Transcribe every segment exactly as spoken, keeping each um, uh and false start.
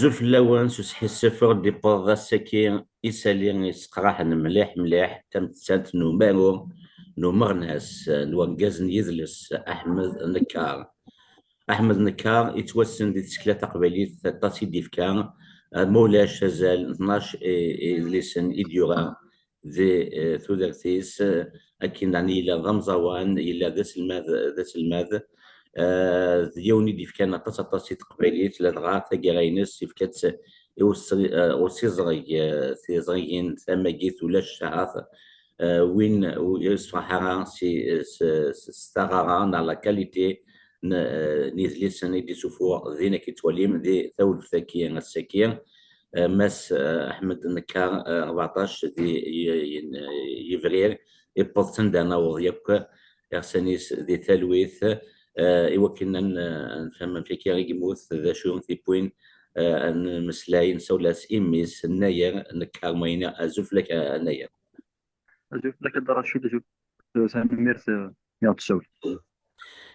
Azul fell-awen s usḥissef ur d-iwwiḍ ass-agi isali yesseqraḥen mliḥ mliḥ tamettant n umaru n umeɣnas n urgaz n yidles Aḥmed Nekkar. Aḥmed Nekkar yettwassen di tsekla taqbaylit aṭas i d-yefka, ma ulac azal n tnac i- i- idlisen i d-yura di eh, tudert-is, eh, akken daɣen yella d amẓawan, yella d aselmad, d aselmad, eh, d yiwen i d-yefkan aṭas aṭas i teqbaylit, ladɣa taggara-ines yefka-tt i usi- eh, usiẓreg, eh, tiẓrigin tamagit ulac ahat eh, win ur yessefraḥ ara si s- s- s taɣara neɣ la qualité n eh, n yidlisen i d-isufuɣ din akken tettwalim di tawlaft-agi ass-agi. Eh, Mass eh, Aḥmed Nekkar eh, rbeɛṭac di y- y- yebrir, iwweḍ-tt anda naweḍ yakk iɣsan-is di talwit eh, i wakken ad n- ad nefhem amek akka i yemmut, d acu tiwwin eh, ad nmeslay, nsawel-as i mmi-s Nnayer Nekkar Mayni. Azul fell-ak a Nnayer. Azul fell-ak a Dda Racid, azul, tanemmirt mi ɣ-d-tessawleḍ.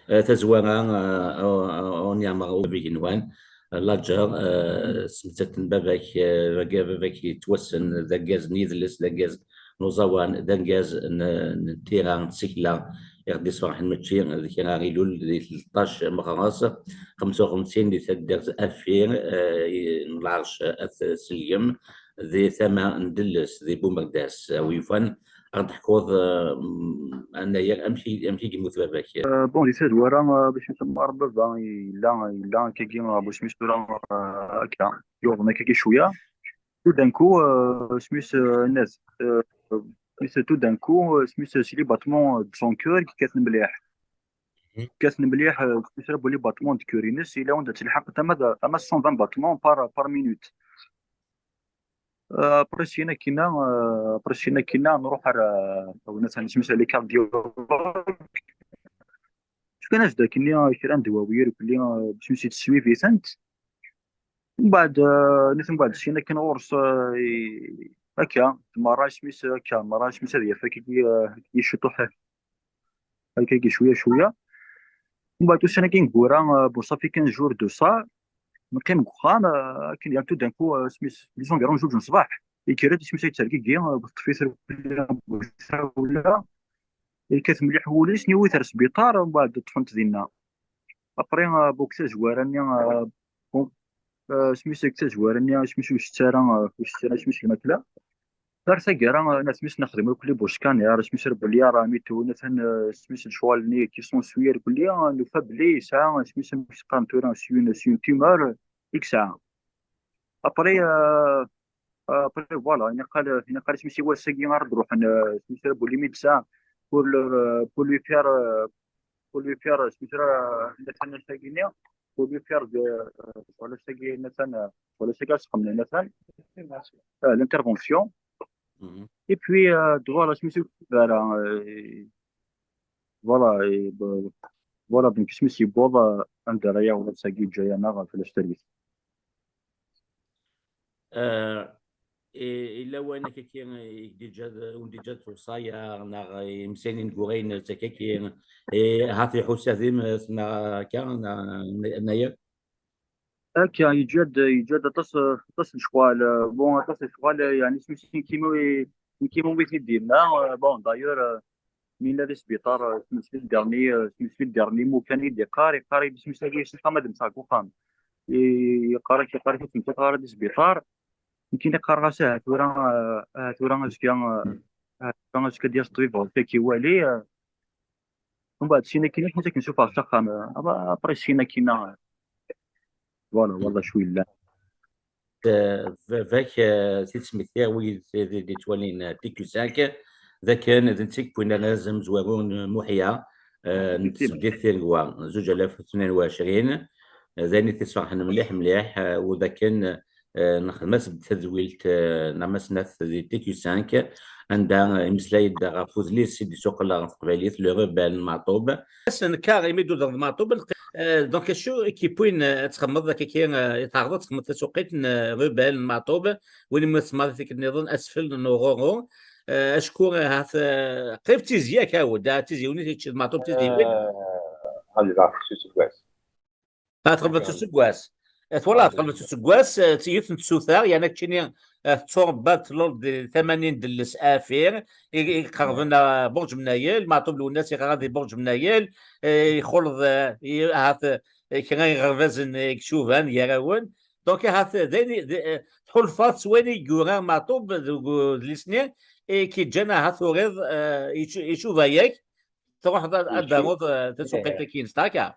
Eh, tazwara eh, ur ur nyeɛmer ur big nwan laǧer eh, smettat n baba-k eh, baba-k yettwassen d argaz n yidles, d argaz n uẓawan, d argaz n n tira n tsekla i ɣ-d-isferḥen mačči d kra, ilul di tleṭṭac meɣres xemsa u xemsin di taddart Affir eh, n Lɛerc At Selgem, di tama n Delles, di Bumerdas. A wi yufan, ad ɣ-d-teḥkuḍ eh, anayer amek i amek i yemmut baba-k? Eh, bon, di tazwara eh, bac isemmer baba yella yella akkagi eh, bu smis tura eh, akka yuḍen akkagi cwiya. Tout d'un coup eh, smis eh, nas eh, smis tout d'un coup eh, smis c'est les battements de son cœur i yekkaten mliḥ. Kkaten mliḥ eh, smis les battements de cœur-ines, yella wanda telḥaq tama d- tama cent vingt battements par par minute. Eh, après syin akkinna eh, après syin akkinna nruḥ ar eh, awen atan isem-is les cardiologues. Fkan-as-d akkenni eh, kra n ddwawi irkelli eh, bac mi s-yetteswiv-itent. Mbeɛd eh, nitni mbeɛd syin akken ɣur-s eh, i- akka merra isem-is akka merra isem-is ad yaf akkagi eh, i ciṭuḥ akkagi cwiya cwiya. Mbeɛd ussan-agi ineggura eh, bon ça fait quinze jours de ça, neqqim deg uxxam eh, akken yeɛni tout d'un coup eh, isem-is les environs zuǧ n ṣṣbeḥ, yekker-d isem-is yettergigi eh, teṭṭef-it rrkelli bu tawla, yekkat mliḥ wul-is, niwi-t ar sbiṭar, mbeɛd ṭṭfen-t dinna. Après eh, bon deg tazwara-nni eh, bon eh, isem-is deg tazwara-nni isem-is ur yessettu ara eh, ur yessettu ara isem-is lmakla. Ar taggara eh, isem-is nexdem irkelli bu scanner, isem-is rrebelli ara mitu natan eh, isem-is lecɣal-nni qui sont suivi irkelli eh, nufa belli yesɛa isem-is amek qqaren tura c'est une c'est une tumeur i yesɛa. Après eh, après voilà, niqal niqal isem-is i wass-agi ara d-ruḥen eh, isem-is rrebelli médecin pour le pour lui faire eh, pour lui faire eh, isem-is eh, natan tagi-nni pour lui faire de eh, wala tagi natan eh, wala tagi asqem natan eh, l'intervention. Mhm. Et puis eh, voilà isem-is eh, voilà eh, voilà eh, b- voilà donc isem-is yewweḍ eh, anda ara yaweḍ ass-agi yeǧǧa-yaneɣ fell-as talwit. Eh, i- illa wayen akkaki i k-d-iǧǧa d- wen-d-iǧǧa d tuṣṣaya neɣ imsayen ineggura-ines akkaki eh, ahat iḥuss ad imes neɣ akka neɣ n- nnayer. Akka yeǧǧa-d yeǧǧa-d aṭas aṭas n lecɣal eh, bon aṭas n lecɣal eh, yeɛni isem-is nekki ma wi- nekki ma wi t-id-yenna eh, bon d'ailleurs eh, mi nella di sbiṭar eh, isem-is le dernier eh, isem-is le dernier mot kan i d-iqqar iqqar-iyi-d isem-is agi yessen xama ad mseɣ deg uxxam. I- yeqqar-ak yeqqar-ak ur tmeččaḍ ara di sbiṭar. Nekkini qqareɣ-as aha tura eh, aha tura azekka eh, aha tura azekka ad d-yas ṭṭbib ɣer-k ad k-iwali eh, Mbeɛd syin akkin, ḥnitt akken sufɣeɣ s axxam, eh, après syin akkin, eh, voilà, voilà acu yellan. Eh, baba-k eh, ti tesmektiḍ wid d- d- d-ittwalin eh, T Q cinq, d akken d netta i yewwin arraz amezwaru n Muḥya eh, n tesbeddit tiregwa zuǧ alaf u tnin u ɛecrin. Eh, d ayen i t-isferḥen mliḥ mliḥ eh, u d akken eh, nexdem-as-d tadwilt eh, neɣ ma snat di T Q cinq, anda eh, imeslay-d ɣef udlis i d-isuqel ɣer teqbaylit, Le Rebelle n Meɛṭub. Ass n kar imi d-uḍen d Meɛṭub, eh, donc acu i k-yewwin eh, ad txedmeḍ akkaki, eh, tɛerḍeḍ ad txedmeḍ tasuqilt n eh, Rebelle n Meɛṭub, win umi tsemmaḍ i tikkelt nniḍen Asfel n Uɣuru, eh, acku eh, ahat eh, qrib d tizi akka awed, ah, tizi win i t-yečča d Meɛṭub tizi win. Eh, ɣelbeɣ s useggas. Ah, txedmeḍ s useggas. Twalaḍ, tqelbeḍ useggas, eh, d yiwet n tsuta, yerna keččini, eh, tetturebba, tluleḍ di tama-nni n Delles Afir, i, i iqerben, eh, Burǧ Mnayel, Meɛṭub Lwennas iɣra di Burǧ Mnayel, eh, ixuleḍ, eh, i, ahat, eh, kra iɣerbazen, eh, i icuban gar-awen. Donc, ahat, d ayen i, d, eh, tḥulfaḍ s wayen i yura Meɛṭub deg udlis-nni, i k-iǧǧan ahat turiḍ, eh, icu-, icuba-yak, truḥeḍ ad, ad d-taruḍ, eh, tasuqilt-agi-ines, d akka?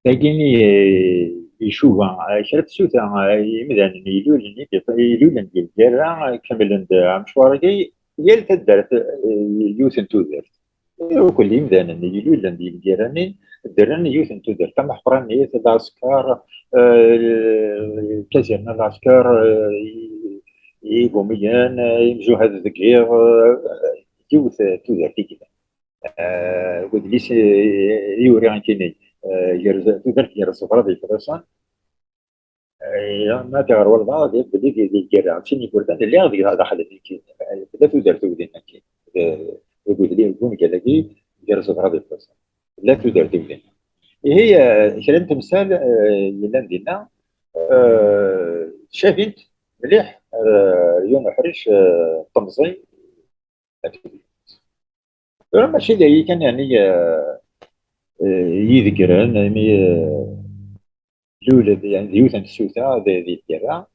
Tagini, eh, icuba, eh, kra n tsuta, eh, imdanen ilulen, i d-, ilulen di lgirra, eh, kemmlen-d amecwar-agi, yal taddart, eh, yiwet n tudert. Eh, akk imdanen ilulen di lgirra-nni, ddren yiwet n tudert, tameḥqranit, lɛesker, eh, kazirna lɛesker, eh, i-, igumiyen, eh, imjuhad deg yiḍ, eh, yiwet n tudert i yellan. Eh, deg udlis i, i uriɣ nekkini, eh, gar z-, tudert gar ẓẓebra d yefḍisen. Eh, ma tiɣer walbeɛḍ, belli di, di lgirra, d tin igerdan, lliɣ deg daxel nekkini. Eh, tella tudert ugdin nekkini. Eh, deg udlis, deg ungal-agi, gar ẓẓebra d yefḍisen. Tella tudert ugdin. Ihi, eh, kra n temsal, eh, yellan dinna, eh, tcabint mliḥ, eh, yiwen uḥric, eh, temẓi, Tura mačči d aya kan, yeɛni, eh, eh, i yi-d-yeggren, imi, eh, yulel, yeɛni, d yiwet n tsuta di, di lgirra,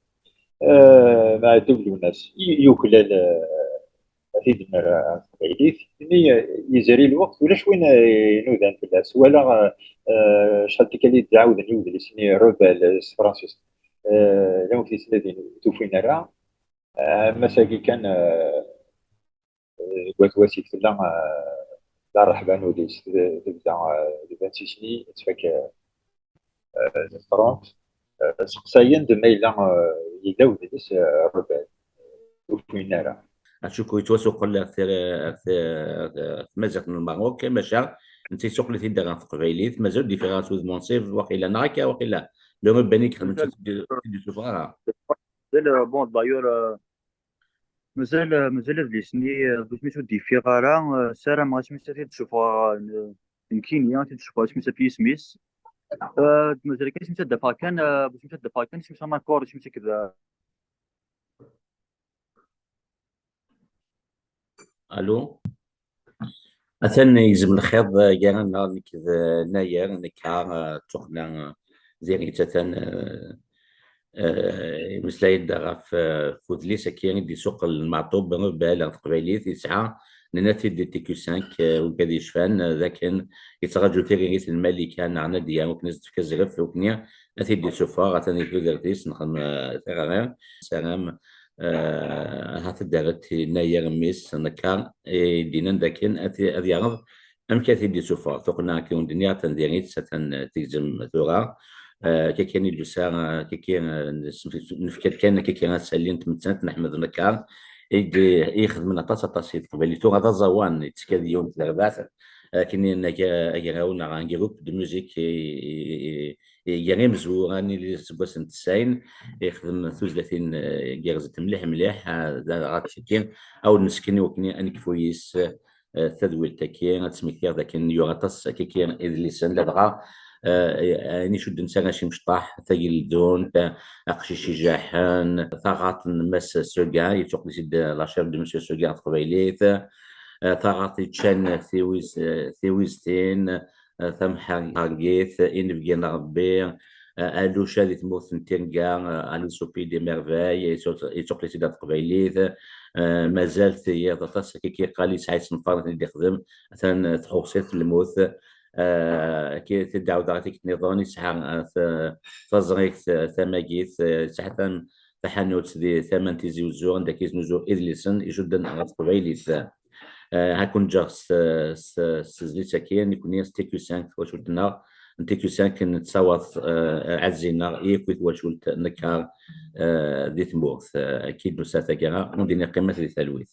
eh, Meɛtub Lwennas, i, yuklal, eh, ad t-id-nerr ɣer teqbaylit, imi, eh, yezri lweqt, ulac win, eh, inudan fell-as, wala, eh, eh, acḥal tikkal i d-ɛawden i udlis-nni Rebelle, eh, s tefransist, eh, llan wid yettnadin ur t-ufin ara, eh, am ass-agi kan, eh, deg wat wasif tella, eh, la rreḥba n udis, tebda, eh, le vingt-six mai, tettfak, eh, eh, trente, eh, seqsayen-d ma yella, eh, yella udlis, eh, Rebelle, ur t-ufin ara. Acuku yettwasuqel ɣer tir-, ɣer tir-, ɣer tmaziɣt n Lmerruk, maca netta yessuqel-it-id ɣer teqbaylit, mazal différence wid munsif, waqila neɣ akka, waqila. Le Rebelle i yexdem, mazal, ur t-id-, ur t-id-yessufeɣ ara. Mazal, eh, bon, d'ailleurs, eh, Mazal, mazal adlis-nni, eh, bu tmes ur d-yeffiɣ ara, eh, ssarameɣ asmi s ad t-id-ssufɣeɣ, eh, nekkini, ad t-id-ssufɣeɣ asmi s ɣef yisem-is. Eh, mazal kan asmi s ad d-afeɣ kan, eh, bu tmes ad d-afeɣ kan asmi s amakur, asmi s akked, eh, Allô? Atan yegzem lxiḍ, eh, gar-aneɣ, nekk d, eh, Nayer, nekka, eh, d tuqqna, eh, diri-tt, atan, eh, eh, imeslay-d ɣef, eh, udlis-agi i d-isuqel Meɛṭub Rebelle ɣer teqbaylit, yesɛa, nenna-t-id di T Q cinq, eh, wigad yecfan, eh, d akken yettraǧu tiririt n Malika neɣ Nadia, akken ad s-d-tefk azref, akken ad t-id-issufeɣ, atan di tudert-is, nexdem, eh, tiɣri, nessaram, eh, ahat ad d-terr Nayer mmi-s, nekka, i d-yennan d akken ad t-, ad yeɛreḍ amek ad t-id-issufeɣ. Tuqqna akken wen-d-nniɣ, atan diri-tt, atan, eh, tegzem tura. Eh, kaki i d-yusa, eh, kaki, eh, nes-, nefka-d kan kaki asalli n tmettant n Ḥmed Nekkar, i d-, i ixedmen aṭas, aṭas i teqbaylit. Tura d aẓawan, yettekka di yiwen n terbaɛt, akken i yenna aga-, agraw neɣ un groupe de musique i, i, i, i, gar imezwura-nni n yiseggasen n tesɛin, ixdem tuzlatin, eh, gerrzent mliḥ, mliḥ, eh, d, ɣer tfekki, ad wen-nesken i wakken ad nekfu yis, eh, tadwilt-agi, ad d-smektiɣ d akken yura aṭas akkaki idlisen, ladɣa, eh, ayen icudden s arrac imecṭaḥ, tageldunt, aqcic ijaḥen, taɣaṭ n Mass Seguin, yettuqdis-id la chef de Monsieur Seguin ɣer teqbaylit, eh, taɣaṭ iččan tiwiz-, eh, tiwiztin, eh, tamḥergit, inebgi n Rebbi, eh, Aluca di tmurt n Tirga, eh, Alice au pays des merveilles, yettu-, yettuqli-tt-id ɣer teqbaylit, eh, mazal tiyiḍ aṭas akkaki, qal yesɛa isenfaren i d-ixdem, atan, eh, tḥuṣi-t lmut, eh, ki-, tidɛawda tikkelt nniḍen, yesɛa, eh, t-, taẓrigt, eh, tamagit, eh, yesɛa tam-, taḥanut di tama n Tizi Uzzu, anda akka yesnuzu idlisen icudden ɣer teqbaylit. Eh, ha kun ǧǧeɣ s, s, s tezlit-agi, nekni s T Q cinq, twacult-nneɣ n T Q cinq nettaweḍ, eh, aɛezzi-nneɣ i yakk i twacult Nekkar, eh, di tmurt. Eh, akka i d-nusa taggara, ur d-nniɣ qqimet di talwit.